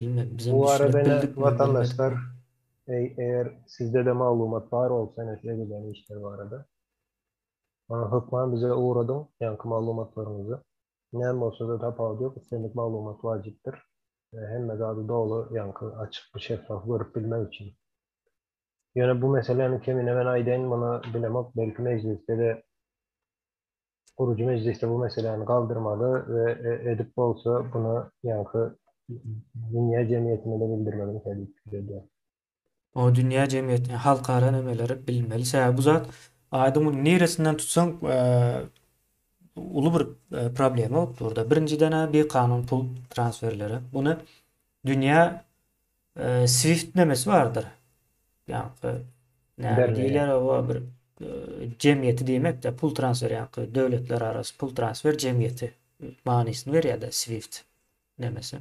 Bilmem, bizem Bu düşünip barada ine bildikmi, watandaşlar bilmedikmi? eý eger sizde-de maglumat bar bolsa ine şu edilýän işler barada ony hökman bize ugradyň ýaňky maglumatlaryňyzy. Näme bolsa-da tapawudy ýok islendik maglumat wajypdyr. Hemme zady doly ýaňky açyk şeffaf görüp bilmek üçin. Ýöne bu meseläni kemine men aýdaýyn muny bilemok belki mejlisde-de Gurujy mejlisde bu meseläni galdyrmaly we edip bolsa buny ýaňky dünýä jemgyýetine-de bildirmeli diýip pikir edýän. O dünýä jemgyýetine, halkara nemeleri bilmeli. Sebäbi bu zat aýdyň muny niresinden tutsaň uly bir problema bolup dur-da. Birinjiden-ä bikanun pul transferleri. Buny dünýä Swift nemesi bardyr. Ýaňky näme diýilýär o bir jemgyýeti diýmek-de pul transfer ýaňky döwletler arasy pul transfer jemgyýeti manysyny berýär-de Swift nemesi.